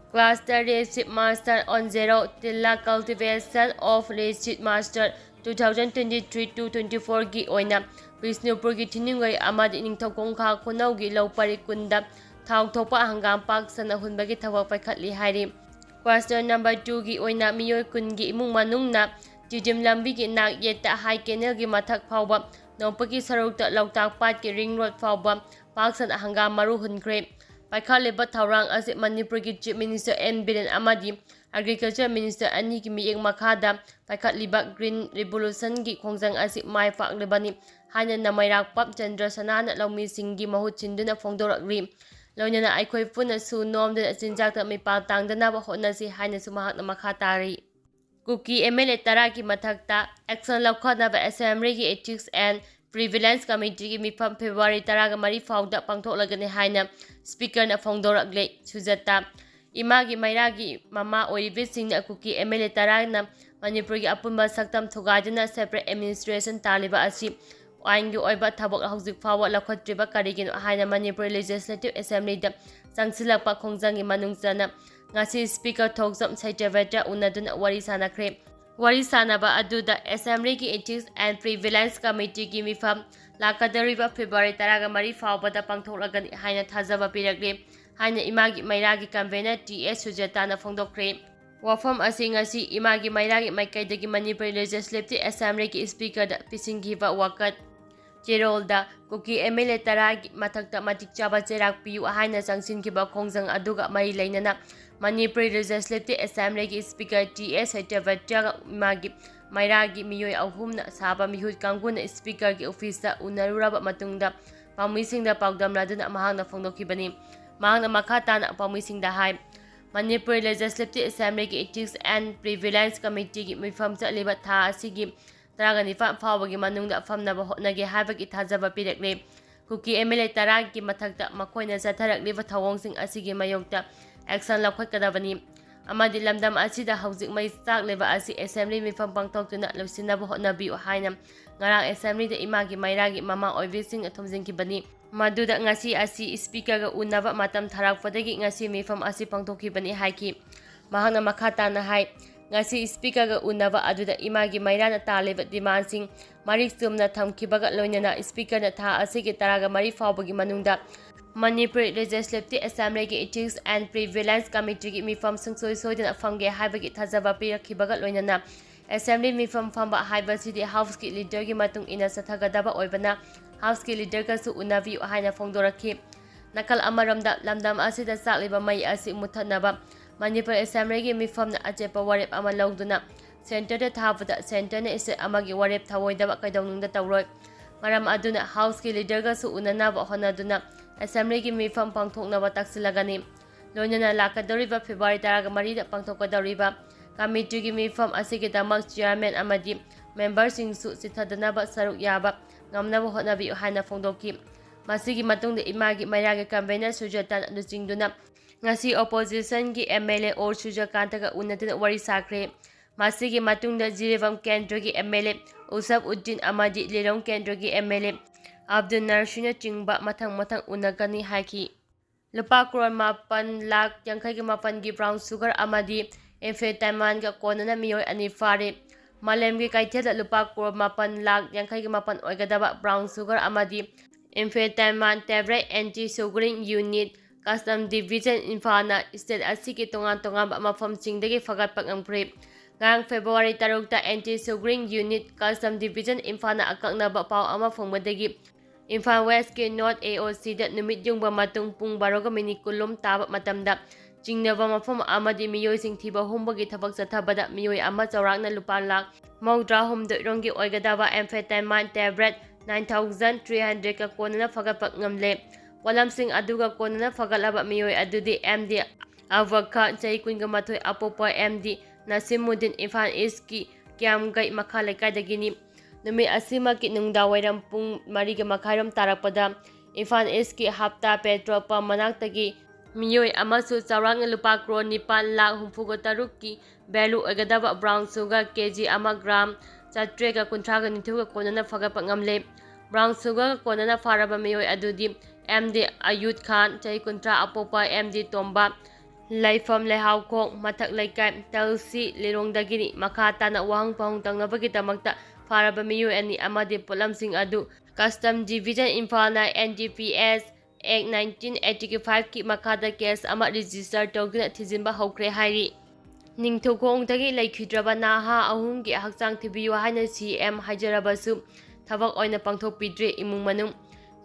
Cluster Research Master on Zero Tilla Cultivation of Research Master two thousand twenty-three to twenty-fourꯒꯤ ꯑꯣꯏꯅ ꯕꯤꯁꯅꯨꯄꯨꯔꯒꯤ ꯊꯤꯅꯨꯡꯒꯩ ꯑꯃꯗꯤ ꯅꯤꯡꯊꯧꯈꯣꯡ ꯈꯥ ꯈꯨꯅꯧꯒꯤ ꯂꯧ ꯄꯔꯤ ꯀꯨꯟꯗ ꯊꯥꯎ ꯊꯣꯛꯄ ꯍꯪꯒꯥꯝ ꯄꯥꯛ ꯁꯟꯅ ꯍꯨꯟꯕꯒꯤ ꯊꯕꯛ ꯄꯥꯏꯈꯠꯂꯤ ꯍꯥꯏꯔꯤ꯫ Cluster number twoꯒꯤ ꯑꯣꯏꯅ ꯃꯤꯑꯣꯏ ꯀꯨꯟꯒꯤ ꯏꯃꯨꯡ ꯃꯅꯨꯡꯅ ꯇꯤꯗꯤꯝ ꯂꯝꯕꯤꯒꯤ ꯅꯥꯛ ꯌꯦꯠꯇ ꯍꯥꯏ ꯀꯦꯅꯦꯜꯒꯤ ꯃꯊꯛ ꯐꯥꯎꯕ ꯅꯣꯡꯄꯣꯛꯀꯤ ꯁꯔꯨꯛꯇ ꯂꯣꯛꯇꯥꯛ ꯄꯥꯠꯀꯤ ring road ꯐꯥꯎꯕ ꯄꯥꯛ ꯁꯟꯅ ꯍꯪꯒꯥꯝ ꯃꯔꯨ ꯍꯨꯟꯈ꯭ꯔꯦ꯫ ꯄꯥꯏꯈꯠꯂꯤꯕ ꯊꯧꯔꯥꯡ ꯑꯁꯤ ꯃꯅꯤꯄꯨꯔꯒꯤ Chief Minister ꯑꯦꯟ ꯕꯤꯔꯦꯟ ꯑꯃꯗꯤ Agriculture Minister ꯑꯅꯤꯒꯤ ꯃꯤꯠꯌꯦꯡ ꯃꯈꯥꯗ ꯄꯥꯏꯈꯠꯂꯤꯕ Green Revolutionꯒꯤ ꯈꯣꯡꯖꯪ ꯑꯁꯤ ꯃꯥꯏ ꯄꯥꯛꯂꯤꯕꯅꯤ ꯍꯥꯏꯅ ꯅꯃꯩꯔꯥꯛꯄꯝ ꯆꯟꯗ꯭ꯔ ꯁꯅꯥꯅ ꯂꯧꯃꯤꯁꯤꯡꯒꯤ ꯃꯍꯨꯠ ꯁꯤꯟꯗꯨꯅ ꯐꯣꯡꯗꯣꯔꯛꯂꯤ꯫ ꯂꯣꯏꯅꯅ ꯑꯩꯈꯣꯏ ꯄꯨꯟꯅ ꯁꯨ ꯅꯣꯝꯗꯨꯅ ꯆꯤꯟꯖꯥꯛꯇ ꯃꯤꯄꯥꯜ ꯇꯥꯡꯗꯅꯕ ꯍꯣꯠꯅꯁꯤ ꯍꯥꯏꯅꯁꯨ ꯃꯍꯥꯛꯅ ꯃꯈꯥ ꯇꯥꯔꯤ꯫ ꯀꯨꯀꯤ ꯑꯦꯝ ꯑꯦꯜ ꯑꯦ ꯇꯔꯥꯒꯤ ꯃꯊꯛꯇ action ꯂꯧꯈꯠꯅꯕ Assemblyꯒꯤ Ethics and Prevalence Committeeꯒꯤ ꯃꯤꯐꯝ February ꯇꯔꯥꯒ ꯃꯔꯤ ꯐꯥꯎꯗ ꯄꯥꯡꯊꯣꯛꯂꯒꯅꯤ ꯍꯥꯏꯅ Speakerꯅ ꯐꯣꯡꯗꯣꯔꯛꯂꯦ꯫ ꯁꯨꯖꯥꯇꯥ, ꯏꯃꯥꯒꯤ ꯃꯩꯔꯥꯒꯤ ꯃꯃꯥ ꯑꯣꯏꯔꯤꯕꯁꯤꯡꯅ ꯀꯨꯀꯤ ꯑꯦꯝ ꯑꯦꯜ ꯑꯦ ꯇꯔꯥꯅ ꯃꯅꯤꯄꯨꯔꯒꯤ ꯑꯄꯨꯟꯕ ꯁꯛꯇꯝ ꯊꯨꯒꯥꯏꯗꯨꯅ separate administration ꯇꯥꯜꯂꯤꯕ ꯑꯁꯤ ꯑꯥꯏꯟꯒꯤ ꯑꯣꯏꯕ ꯊꯕꯛ ꯍꯧꯖꯤꯛ ꯐꯥꯎꯕ ꯂꯧꯈꯠꯇ꯭ꯔꯤꯕ ꯀꯔꯤꯒꯤꯅꯣ ꯍꯥꯏꯅ ꯃꯅꯤꯄꯨꯔ Legislative Assemblyꯗ ꯆꯪꯁꯤꯜꯂꯛꯄ ꯈꯣꯡꯖꯪꯒꯤ ꯃꯅꯨꯡ ꯆꯟꯅ ꯉꯁꯤ Speaker ꯊꯣꯡꯖꯝ ꯁꯇ꯭ꯌꯕ꯭ꯔꯇ ꯎꯅꯗꯨꯅ ꯋꯥꯔꯤ ꯁꯥꯟꯅꯈ꯭ꯔꯦ꯫ ꯋꯥꯔꯤ ꯁꯥꯟꯅꯕ ꯑꯗꯨꯗ Assemblyꯒꯤ Ethics and Prevalence Committeeꯒꯤ ꯃꯤꯐꯝ ꯂꯥꯛꯀꯗꯧꯔꯤꯕ February ꯇꯔꯥꯒ ꯃꯔꯤ ꯐꯥꯎꯕꯗ ꯄꯥꯡꯊꯣꯛꯂꯒꯅꯤ ꯍꯥꯏꯅ ꯊꯥꯖꯕ ꯄꯤꯔꯛꯂꯤ ꯍꯥꯏꯅ ꯏꯃꯥꯒꯤ ꯃꯩꯔꯥꯒꯤ convener ꯇꯤ ꯑꯦꯁ ꯁꯨꯖꯥꯇꯥꯅ ꯐꯣꯡꯗꯣꯛꯈ꯭ꯔꯦ꯫ ꯋꯥꯐꯝ ꯑꯁꯤ ꯉꯁꯤ ꯏꯃꯥꯒꯤ ꯃꯩꯔꯥꯒꯤ ꯃꯥꯏꯀꯩꯗꯒꯤ ꯃꯅꯤꯄꯨꯔ Legislative Assemblyꯒꯤ Speakerꯗ ꯄꯤꯁꯤꯟꯈꯤꯕ ꯋꯥꯀꯠ ꯆꯦꯔꯣꯜꯗ ꯀꯨꯀꯤ ꯑꯦꯝ ꯑꯦꯜ ꯑꯦ ꯇꯔꯥꯒꯤ ꯃꯊꯛꯇ ꯃꯇꯤꯛ ꯆꯥꯕ ꯆꯩꯔꯥꯛ ꯄꯤꯌꯨ ꯍꯥꯏꯅ ꯆꯪꯁꯤꯟꯈꯤꯕ ꯈꯣꯡꯖꯪ ꯑꯗꯨꯒ ꯃꯔꯤ ꯂꯩꯅꯅ ꯃꯅꯤꯄꯨꯔ ꯂꯦꯖꯤꯁꯂꯦꯇꯤꯚ ꯑꯦꯁꯦꯝꯕ꯭ꯂꯤꯒꯤ ꯁ꯭ꯄꯤꯀꯔ ꯇꯤ ꯑꯦꯁ ꯁꯇ꯭ꯌꯕ꯭ꯔꯇ꯭ꯌꯒ ꯃꯥꯒꯤ ꯃꯩꯔꯥꯒꯤ ꯃꯤꯑꯣꯏ ꯑꯍꯨꯝꯅ ꯁꯥꯕ ꯃꯤꯍꯨꯠ ꯀꯥꯡꯕꯨꯅ ꯁ꯭ꯄꯤꯀꯔꯒꯤ ꯑꯣꯐꯤꯁꯇ ꯎꯅꯔꯨꯔꯕ ꯃꯇꯨꯡꯗ ꯄꯥꯎꯃꯤꯁꯤꯡꯗ ꯄꯥꯎꯗꯝꯅꯗꯨꯅ ꯃꯍꯥꯛꯅ ꯐꯣꯡꯗꯣꯛꯈꯤꯕꯅꯤ꯫ ꯃꯍꯥꯛꯅ ꯃꯈꯥ ꯇꯥꯅ ꯄꯥꯎꯃꯤꯁꯤꯡꯗ ꯍꯥꯏ, ꯃꯅꯤꯄꯨꯔ ꯂꯦꯖꯤꯁꯂꯦꯇꯤꯚ ꯑꯦꯁꯦꯝꯕ꯭ꯂꯤꯒꯤ ꯏꯊꯤꯛꯁ ꯑꯦꯟ ꯄ꯭ꯔꯤꯚꯤꯂꯦꯟꯁ ꯀꯃꯤꯇꯤꯒꯤ ꯃꯤꯐꯝ ꯆꯠꯂꯤꯕ ꯊꯥ ꯑꯁꯤꯒꯤ ꯇꯔꯥꯒ ꯅꯤꯄꯥꯟ ꯐꯥꯎꯕꯒꯤ ꯃꯅꯨꯡꯗ ꯐꯝꯅꯕ ꯍꯣꯠꯅꯒꯦ ꯍꯥꯏꯕꯒꯤ ꯊꯥꯖꯕ ꯄꯤꯔꯛꯂꯦ꯫ ꯀꯨꯀꯤ ꯑꯦꯝ ꯑꯦꯜ ꯑꯦ ꯇꯔꯥꯒꯤ ꯃꯊꯛꯇ ꯃꯈꯣꯏꯅ ꯆꯠꯊꯔꯛꯂꯤꯕ ꯊꯧꯑꯣꯡꯁꯤꯡ ꯑꯁꯤꯒꯤ ꯃꯥꯌꯣꯛꯇ action ꯂꯧꯈꯠꯀꯗꯕꯅꯤ ꯑꯃꯗꯤ ꯂꯝꯗꯝ ꯑꯁꯤꯗ ꯍꯧꯖꯤꯛ ꯃꯩ ꯆꯥꯛꯂꯤꯕ ꯑꯁꯤ ꯑꯦꯁꯦꯝꯕ꯭ꯂꯤ ꯃꯤꯐꯝ ꯄꯥꯡꯊꯣꯛꯇꯨꯅ ꯂꯣꯏꯁꯤꯟꯅꯕ ꯍꯣꯠꯅꯕꯤꯌꯨ ꯍꯥꯏꯅ ꯉꯔꯥꯡ ꯑꯦꯁꯦꯝꯕ꯭ꯂꯤꯗ ꯏꯃꯥꯒꯤ ꯃꯩꯔꯥꯒꯤ ꯃꯃꯥ ꯑꯣꯏꯕꯤꯁꯤꯡꯅ ꯊꯣꯝꯖꯤꯟꯈꯤꯕꯅꯤ꯫ ꯃꯗꯨꯗ ꯉꯁꯤ ꯑꯁꯤ ꯁ꯭ꯄꯤꯀꯔꯒ ꯎꯅꯕ ꯃꯇꯝ ꯊꯥꯔꯛꯄꯗꯒꯤ ꯉꯁꯤ ꯃꯤꯐꯝ ꯑꯁꯤ ꯄꯥꯡꯊꯣꯛꯈꯤꯕꯅꯤ ꯍꯥꯏꯈꯤ꯫ ꯃꯍꯥꯛꯅ ꯃꯈꯥ ꯇꯥꯅ ꯍꯥꯏ, ꯉꯁꯤ ꯁ꯭ꯄꯤꯀꯔꯒ ꯎꯅꯕ ꯑꯗꯨꯗ ꯏꯃꯥꯒꯤ ꯃꯩꯔꯥꯅ ꯇꯥꯜꯂꯤꯕ ꯗꯤꯃꯥꯟꯁꯤꯡ ꯃꯔꯤꯛ ꯆꯨꯝꯅ ꯊꯝꯈꯤꯕꯒ ꯂꯣꯏꯅꯅ ꯁ꯭ꯄꯤꯀꯔꯅ ꯊꯥ ꯑꯁꯤꯒꯤ ꯇꯔꯥꯒ ꯃꯔꯤ ꯐꯥꯎꯕꯒꯤ ꯃꯅꯨꯡꯗ ꯃꯅꯤꯄꯨꯔ ꯂꯦꯖꯤꯁꯂꯦꯇꯤꯚ ꯑꯦꯁꯦꯝꯕ꯭ꯂꯤꯒꯤ ꯏꯊꯤꯛꯁ ꯑꯦꯟ ꯄ꯭ꯔꯤꯚꯤꯂꯦꯟꯁ ꯀꯃꯤꯇꯤꯒꯤ ꯃꯤꯐꯝ ꯁꯨꯡꯁꯣꯏ ꯁꯣꯏꯗꯅ ꯐꯝꯒꯦ ꯍꯥꯏꯕꯒꯤ ꯊꯥꯖꯕ ꯄꯤꯔꯛꯈꯤꯕꯒ ꯂꯣꯏꯅꯅ ꯑꯦꯁꯦꯝꯕ꯭ꯂꯤ ꯃꯤꯐꯝ ꯐꯝꯕ ꯍꯥꯏꯕꯁꯤꯗꯤ ꯍꯥꯎꯁꯀꯤ ꯂꯤꯗꯔꯒꯤ ꯃꯇꯨꯡ ꯏꯟꯅ ꯆꯠꯊꯒꯗꯕ ꯑꯣꯏꯕꯅ ꯍꯥꯎꯁꯀꯤ ꯂꯤꯗꯔꯒꯁꯨ ꯎꯅꯕꯤꯌꯨ ꯍꯥꯏꯅ ꯐꯣꯡꯗꯣꯔꯛꯈꯤ꯫ ꯅꯥꯀꯜ ꯑꯃꯔꯣꯝꯗ ꯂꯝꯗꯝ ꯑꯁꯤꯗ ꯆꯥꯛꯂꯤꯕ ꯃꯩ ꯑꯁꯤ ꯃꯨꯠꯊꯠꯅꯕ ꯃꯅꯤꯄꯨꯔ ꯑꯦꯁꯦꯝꯕ꯭ꯂꯤꯒꯤ ꯃꯤꯐꯝꯅ ꯑꯆꯦꯠꯄ ꯋꯥꯔꯦꯞ ꯑꯃ ꯂꯧꯗꯨꯅ ꯁꯦꯟꯇꯔꯗ ꯊꯥꯕꯗ ꯁꯦꯟꯇꯔꯅ ꯏꯁꯇꯦꯠ ꯑꯃꯒꯤ ꯋꯥꯔꯦꯞ ꯊꯧꯑꯣꯏꯗꯕ ꯀꯩꯗꯧꯅꯨꯡꯗ ꯇꯧꯔꯣꯏ꯫ ꯃꯔꯝ ꯑꯗꯨꯅ ꯍꯥꯎꯁꯀꯤ ꯂꯤꯗꯔꯒꯁꯨ ꯎꯅꯅꯕ ꯍꯣꯠꯅꯗꯨꯅ ꯑꯦꯁꯦꯝꯕ꯭ꯂꯤꯒꯤ ꯃꯤꯐꯝ ꯄꯥꯡꯊꯣꯛꯅꯕ ꯇꯥꯛꯁꯤꯜꯂꯒꯅꯤ꯫ ꯂꯣꯏꯅꯅ ꯂꯥꯛꯀꯗꯧꯔꯤꯕ ꯐꯦꯕ꯭ꯔꯨꯋꯥꯔꯤ ꯇꯔꯥꯒ ꯃꯔꯤꯗ ꯄꯥꯡꯊꯣꯛꯀꯗꯧꯔꯤꯕ ꯀꯃꯤꯇꯤꯒꯤ ꯃꯤꯐꯝ ꯑꯁꯤꯒꯤꯗꯃꯛ ꯆꯤꯌꯥꯔꯃꯦꯟ ꯑꯃꯗꯤ ꯃꯦꯝꯕꯔꯁꯤꯡꯁꯨ ꯆꯤꯊꯗꯅꯕ ꯁꯔꯨꯛ ꯌꯥꯕ ꯉꯝꯅꯕ ꯍꯣꯠꯅꯕꯤꯌꯨ ꯍꯥꯏꯅ ꯐꯣꯡꯗꯣꯛꯈꯤ꯫ ꯃꯁꯤꯒꯤ ꯃꯇꯨꯡꯗ ꯏꯃꯥꯒꯤ ꯃꯩꯔꯥꯒꯤ ꯀꯟꯚꯦꯅꯔ ꯁꯨꯖꯥꯇꯥꯅ ꯂꯨꯆꯤꯡꯗꯨꯅ ꯉꯁꯤ ꯑꯣꯄꯣꯖꯤꯁꯟꯒꯤ ꯑꯦꯝ ꯑꯦꯜ ꯑꯦ ꯑꯣꯔ ꯁꯨꯔꯖꯀꯥꯟꯇꯒ ꯎꯅꯗꯨꯅ ꯋꯥꯔꯤ ꯁꯥꯈ꯭ꯔꯦ꯫ ꯃꯁꯤꯒꯤ ꯃꯇꯨꯡꯗ ꯖꯤꯔꯤꯕꯥꯝ ꯀꯦꯟꯗ꯭ꯔꯒꯤ ꯑꯦꯝ ꯑꯦꯜ ꯑꯦ ꯎꯁꯞ ꯎꯗꯤꯟ ꯑꯃꯗꯤ ꯂꯤꯂꯣꯡ ꯀꯦꯟꯗ꯭ꯔꯒꯤ ꯑꯦꯝ ꯑꯦꯜ ꯑꯦ ꯑꯕꯗꯨꯜ ꯅꯥꯁꯤꯔꯅꯆꯤꯡꯕ ꯃꯊꯪ ꯃꯊꯪ ꯎꯅꯒꯅꯤ ꯍꯥꯏꯈꯤ꯫ ꯂꯨꯄꯥ ꯀ꯭ꯔꯣꯔ ꯃꯥꯄꯟ ꯂꯥꯈ ꯌꯥꯡꯈꯩꯒ ꯃꯥꯄꯟꯒꯤ ꯕ꯭ꯔꯥꯎꯟ ꯁꯨꯒꯔ ꯑꯃꯗꯤ amphetamine ꯀꯣꯟꯅꯅ ꯃꯤꯑꯣꯏ ꯑꯅꯤ ꯐꯥꯔꯦ꯫ ꯃꯥꯂꯦꯝꯒꯤ ꯀꯩꯊꯦꯜꯗ ꯂꯨꯄꯥ ꯀ꯭ꯔꯣꯔ ꯃꯥꯄꯟ ꯂꯥꯈ ꯌꯥꯡꯈꯩꯒ ꯃꯥꯄꯟ ꯑꯣꯏꯒꯗꯕ ꯕ꯭ꯔꯥꯎꯟ ꯁꯨꯒꯔ ꯑꯃꯗꯤ amphetamine tablet, anti swallowing unit, Custom Division ꯏꯝꯐꯥꯜꯅ ꯏꯁꯇꯦꯠ ꯑꯁꯤꯒꯤ ꯇꯣꯉꯥꯟ ꯇꯣꯉꯥꯟꯕ ꯃꯐꯝꯁꯤꯡꯗꯒꯤ ꯐꯒꯠꯄ ꯉꯝꯈ꯭ꯔꯦ꯫ ꯉꯔꯥꯡ February ꯇꯔꯨꯛꯇ Anti Smuggling Unit Custom Division ꯏꯝꯐꯥꯜꯅ ꯑꯀꯛꯅꯕ ꯄꯥꯎ ꯑꯃ ꯐꯪꯕꯗꯒꯤ ꯏꯝꯐꯥꯜ Westꯀꯤ North A O Cꯗ ꯅꯨꯃꯤꯠ ꯌꯨꯡꯕ ꯃꯇꯨꯡ ꯄꯨꯡ ꯕꯥꯔꯣꯒ ꯃꯤꯅꯤꯠ ꯀꯨꯟꯂꯣꯝ ꯇꯥꯕ ꯃꯇꯝꯗ ꯆꯤꯡꯅꯕ ꯃꯐꯝ ꯑꯃꯗꯤ ꯃꯤꯑꯣꯏꯁꯤꯡ ꯊꯤꯕ ꯍꯨꯝꯕꯒꯤ ꯊꯕꯛ ꯆꯠꯊꯕꯗ ꯃꯤꯑꯣꯏ ꯑꯃ ꯆꯥꯎꯔꯥꯛꯅ ꯂꯨꯄꯥ ꯂꯥꯈ ꯃꯧꯗ꯭ꯔꯥ ꯍꯨꯝꯗꯣꯏ ꯔꯣꯝꯒꯤ ꯑꯣꯏꯒꯗꯕ amphetamine tablet nine thousand three hundredꯀ ꯀꯣꯟꯅꯅ ꯐꯒꯠꯄ ꯉꯝꯂꯦ꯫ ꯄꯣꯠꯂꯝꯁꯤꯡ ꯑꯗꯨꯒ ꯀꯣꯟꯅꯅ ꯐꯒꯠꯂꯕ ꯃꯤꯑꯣꯏ ꯑꯗꯨꯗꯤ M D ꯑꯕꯨ ꯕꯀꯔ, ꯆꯍꯤ ꯀꯨꯟꯒ ꯃꯥꯊꯣꯏ, ꯑꯄꯣꯛꯄ M D ꯅꯁꯤꯃꯨꯗꯤꯟ, ꯏꯝꯐꯥꯜ Eastꯀꯤ ꯀ꯭ꯌꯥꯝꯒꯩ ꯃꯈꯥ ꯂꯩꯀꯥꯏꯗꯒꯤꯅꯤ꯫ ꯅꯨꯃꯤꯠ ꯑꯁꯤꯃꯛꯀꯤ ꯅꯨꯡꯗꯥꯡꯋꯥꯏꯔꯝ ꯄꯨꯡ ꯃꯔꯤꯒ ꯃꯈꯥꯏꯔꯣꯝ ꯇꯥꯔꯛꯄꯗ ꯏꯝꯐꯥꯜ Eastꯀꯤ ꯍꯞꯇꯥ petrol pump ꯃꯅꯥꯛꯇꯒꯤ ꯃꯤꯑꯣꯏ ꯑꯃꯁꯨ ꯆꯥꯎꯔꯥꯛꯅ ꯂꯨꯄꯥ ꯀ꯭ꯔꯣꯔ ꯅꯤꯄꯥꯟ ꯂꯥꯈ ꯍꯨꯝꯐꯨꯒ ꯇꯔꯨꯛꯀꯤ value ꯑꯣꯏꯒꯗꯕ brown sugar KG ꯑꯃ gram ꯆꯥꯇ꯭ꯔꯦꯠꯀ ꯀꯨꯟꯊ꯭ꯔꯥꯒ ꯅꯤꯊꯣꯏꯒ ꯀꯣꯟꯅꯅ ꯐꯒꯠꯄ ꯉꯝꯂꯦ꯫ Brown sugar ꯀꯣꯟꯅꯅ ꯐꯥꯔꯕ ꯃꯤꯑꯣꯏ ꯑꯗꯨꯗꯤ M D ꯑꯌꯨꯠ ꯈꯥꯟ, ꯆꯍꯤ ꯀꯨꯟꯊ꯭ꯔꯥ, ꯑꯄꯣꯛꯄ M D ꯇꯣꯝꯕ, ꯂꯩꯐꯝ ꯂꯩꯍꯥꯎꯈꯣꯡ ꯃꯊꯛ ꯂꯩꯀꯥꯏ, ꯇꯜꯁꯤ ꯂꯤꯂꯣꯡꯗꯒꯤꯅꯤ꯫ ꯃꯈꯥ ꯇꯥꯅ ꯋꯥꯍꯪ ꯄꯥꯎꯍꯪ ꯇꯧꯅꯕꯒꯤꯗꯃꯛꯇ ꯐꯥꯔꯕ ꯃꯤꯑꯣꯏ ꯑꯅꯤ ꯑꯃꯗꯤ ꯄꯣꯠꯂꯝꯁꯤꯡ ꯑꯗꯨ Custom Division ꯏꯝꯐꯥꯜꯅ N D P S Act nineteen eighty fiveꯀꯤ ꯃꯈꯥꯗ case ꯑꯃ register ꯇꯧꯗꯨꯅ ꯊꯤꯖꯤꯟꯕ ꯍꯧꯈ꯭ꯔꯦ ꯍꯥꯏꯔꯤ꯫ ꯅꯤꯡꯊꯧꯈꯣꯡꯗꯒꯤ ꯂꯩꯈꯤꯗ꯭ꯔꯕ ꯅꯍꯥ ꯑꯍꯨꯝꯒꯤ ꯍꯛꯆꯥꯡ ꯊꯤꯕꯤꯌꯨ ꯍꯥꯏꯅ C M ꯍꯥꯏꯖꯔꯕꯁꯨ ꯊꯕꯛ ꯑꯣꯏꯅ ꯄꯥꯡꯊꯣꯛꯄꯤꯗ꯭ꯔꯦ ꯏꯃꯨꯡ ꯃꯅꯨꯡ꯫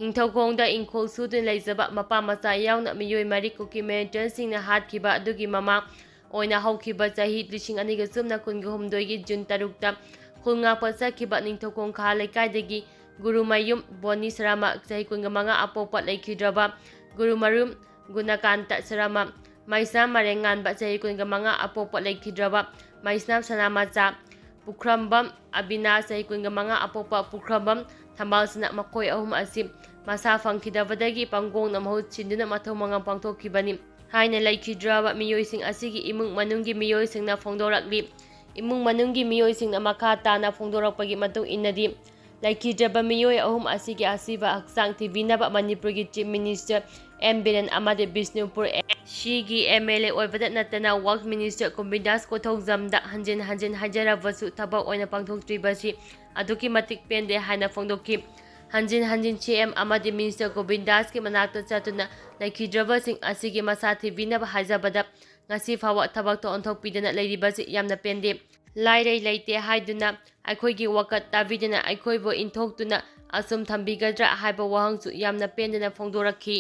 ꯅꯤꯡꯊꯧꯈꯣꯡꯗ ꯏꯪꯈꯣꯜ ꯁꯨꯗꯨꯅ ꯂꯩꯖꯕ ꯃꯄꯥ ꯃꯆꯥ ꯌꯥꯎꯅ ꯃꯤꯑꯣꯏ ꯃꯔꯤ ꯀꯨꯀꯤ militantꯁꯤꯡꯅ ꯍꯥꯠꯈꯤꯕ ꯑꯗꯨꯒꯤ ꯃꯃꯥ ꯑꯣꯏꯅ ꯍꯧꯈꯤꯕ ꯆꯍꯤ ꯂꯤꯁꯤꯡ ꯑꯅꯤꯒ ꯁꯨꯞꯅ ꯀꯨꯟꯒ ꯍꯨꯝꯗꯣꯏꯒꯤ June ꯇꯔꯨꯛꯇ ꯈꯨꯜ ꯉꯥꯛꯄ ꯆꯠꯈꯤꯕ ꯅꯤꯡꯊꯧꯈꯣꯡ ꯈꯥ ꯂꯩꯀꯥꯏꯗꯒꯤ ꯒꯨꯔꯨꯃꯌꯨꯝ ꯕꯣꯅꯤ ꯁꯔꯃ, ꯆꯍꯤ ꯀꯨꯟꯒ ꯃꯉꯥ, ꯑꯄꯣꯛꯄ ꯂꯩꯈꯤꯗ꯭ꯔꯕ ꯒꯨꯔꯨꯃꯌꯨꯝ ꯒꯨꯅꯀꯥꯟꯇ ꯁꯔꯃ, ꯃꯩꯁꯅꯥꯝ ꯃꯔꯦꯡꯉꯥꯟꯕ, ꯆꯍꯤ ꯀꯨꯟꯒ ꯃꯉꯥ, ꯑꯄꯣꯛꯄ ꯂꯩꯈꯤꯗ꯭ꯔꯕ ꯃꯩꯁꯅꯥꯝ ꯁꯅꯥꯃꯆꯥ, ꯄꯨꯈ꯭ꯔꯝꯕꯝ ꯑꯕꯤꯅꯥꯁ, ꯆꯍꯤ ꯀꯨꯟꯒ ꯃꯉꯥ, ꯑꯄꯣꯛꯄ ꯄꯨꯈ꯭ꯔꯝꯕꯝ ꯊꯝꯕꯥꯜꯁꯅꯥ, ꯃꯈꯣꯏ ꯑꯍꯨꯝ ꯑꯁꯤ ꯃꯁꯥ ꯐꯪꯈꯤꯗꯕꯗꯒꯤ ꯄꯪꯒꯣꯡꯅ ꯃꯍꯨꯠ ꯁꯤꯟꯗꯨꯅ ꯃꯊꯧ ꯃꯉꯝ ꯄꯥꯡꯊꯣꯛꯈꯤꯕꯅꯤ ꯍꯥꯏꯅ ꯂꯩꯈꯤꯗ꯭ꯔꯕ ꯃꯤꯑꯣꯏꯁꯤꯡ ꯑꯁꯤꯒꯤ ꯏꯃꯨꯡ ꯃꯅꯨꯡꯒꯤ ꯃꯤꯑꯣꯏꯁꯤꯡꯅ ꯐꯣꯡꯗꯣꯔꯛꯂꯤ꯫ ꯏꯃꯨꯡ ꯃꯅꯨꯡꯒꯤ ꯃꯤꯑꯣꯏꯁꯤꯡꯅ ꯃꯈꯥ ꯇꯥꯅ ꯐꯣꯡꯗꯣꯔꯛꯄꯒꯤ ꯃꯇꯨꯡ ꯏꯟꯅꯗꯤ, ꯂꯩꯈꯤꯗ꯭ꯔꯕ ꯃꯤꯑꯣꯏ ꯑꯍꯨꯝ ꯑꯁꯤꯒꯤ ꯑꯁꯤꯕ ꯍꯛꯆꯥꯡ ꯊꯤꯕꯤꯅꯕ ꯃꯅꯤꯄꯨꯔꯒꯤ Chief Minister N ꯕꯤꯔꯦꯟ ꯑꯃꯗꯤ ꯕꯤꯁꯅꯨꯄꯨꯔ Cꯒꯤ M L A ꯑꯣꯏꯕꯗ ꯅꯠꯇꯅ Works Minister ꯀꯨꯝꯕꯤꯗꯥꯁ ꯀꯣꯊꯧꯖꯝꯗ ꯍꯟꯖꯤꯟ ꯍꯟꯖꯤꯟ ꯍꯥꯏꯖꯔꯕꯁꯨ ꯊꯕꯛ ꯑꯣꯏꯅ ꯄꯥꯡꯊꯣꯛꯇ꯭ꯔꯤꯕꯁꯤ ꯑꯗꯨꯛꯀꯤ ꯃꯇꯤꯛ ꯄꯦꯟꯗꯦ ꯍꯥꯏꯅ ꯐꯣꯡꯗꯣꯛꯈꯤ꯫ ꯍꯟꯖꯤꯟ ꯍꯟꯖꯤꯟ ꯁꯤ ꯑꯦꯝ ꯑꯃꯗꯤ ꯃꯤꯅꯤꯁꯇꯔ ꯒꯣꯕꯤꯟ ꯗꯥꯁꯀꯤ ꯃꯅꯥꯛꯇ ꯆꯠꯇꯨꯅ ꯂꯩꯈꯤꯗ꯭ꯔꯕꯁꯤꯡ ꯑꯁꯤꯒꯤ ꯃꯁꯥ ꯊꯤꯕꯤꯅꯕ ꯍꯥꯏꯖꯕꯗ ꯉꯁꯤ ꯐꯥꯎꯕ ꯊꯕꯛꯇ ꯑꯣꯟꯊꯣꯛꯄꯤꯗꯅ ꯂꯩꯔꯤꯕꯁꯤ ꯌꯥꯝꯅ ꯄꯦꯟꯗꯦ꯫ ꯂꯥꯏꯔꯩ ꯂꯩꯇꯦ ꯍꯥꯏꯗꯨꯅ ꯑꯩꯈꯣꯏꯒꯤ ꯋꯥꯀꯠ ꯇꯥꯕꯤꯗꯅ ꯑꯩꯈꯣꯏꯕꯨ ꯏꯟꯊꯣꯛꯇꯨꯅ ꯑꯁꯨꯝ ꯊꯝꯕꯤꯒꯗ꯭ꯔꯥ ꯍꯥꯏꯕ ꯋꯥꯍꯪꯁꯨ ꯌꯥꯝꯅ ꯄꯦꯟꯗꯅ ꯐꯣꯡꯗꯣꯔꯛꯈꯤ꯫